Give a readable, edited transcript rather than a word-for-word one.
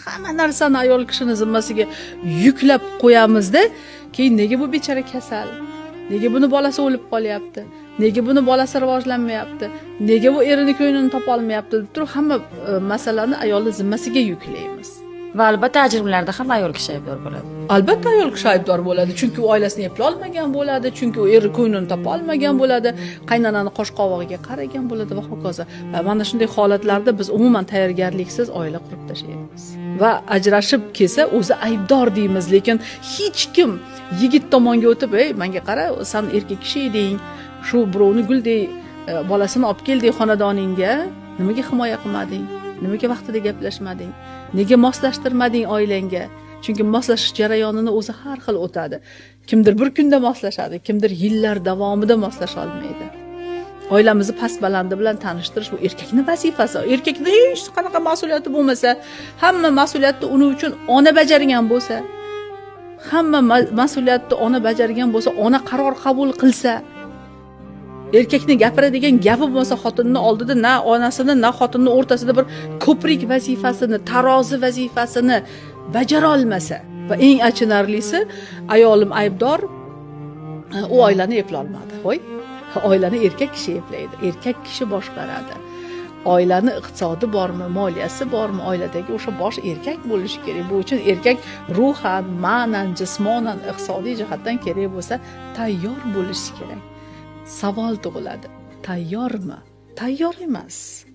Hamma narsani ayol kishini zimmasiga yuklab qo'yamizda, keyin nega bu bechora kasal, nega buni bolasi o'lib qolyapti, nega buni bolasi rivojlanmayapti, nega bu erini ko'nglini topolmayapti deb turib hamma masalani ayolni zimmasiga yuklaymiz. Va albatta ajrimlarda ham ayol kishi aybdor bo'ladi. Albatta ayol kishi aybdor bo'ladi, chunki u oilasini eplolmagan bo'ladi, chunki u eri ko'nglini topa olmagan bo'ladi, qaynonani qosh qovog'iga qaragan bo'ladi va hokazo. Va mana shunday holatlarda biz umuman tayyorgarliksiz oila qurib tashlaymiz va ajrashib kelsa, o'zi aybdor deymiz. Lekin hech kim yigit tomonga o'tib: "Ey, manga qara, san erkak kishi eding, shu birovni guldek bolasini olib kelding xonadoningga, nimaga himoya qilmading, nimaga vaqtida gaplashmading, nega moslashtirmading oilangga?" Chunki moslashish jarayonini o'zi har xil o'tadi. Kimdir bir kunda moslashadi, kimdir yillar davomida moslasha olmaydi. Oilamizni past balandi bilan tanishtirish bu erkakni vazifasi. Erkakni hech qanaqa mas'uliyati bo'lmasa, hamma mas'uliyatni uning uchun ona bajargan bo'lsa, hamma mas'uliyatni ona bajargan bo'lsa, ona qaror qabul qilsa, erkakni gapiradigan gapi bo'lmasa xotinni oldida, na onasini, na xotinni o'rtasida bir ko'prik vazifasini, tarozi vazifasini bajara olmasa. Va eng achinarlisi, ayolim aybdor, u oilani eplolmadi. Voy, oilani erkak kishi eplaydi, erkak kishi boshqaradi. Oilani iqtisodi bormi, moliyasi bormi, oiladagi o'sha bosh erkak bo'lishi kerak. Bu uchun erkak ruhan, ma'nan, jismonan, iqtisodiy jihatdan kerak bo'lsa tayyor bo'lishi kerak. Savol tug'iladi: tayyormi? Tayyor emas.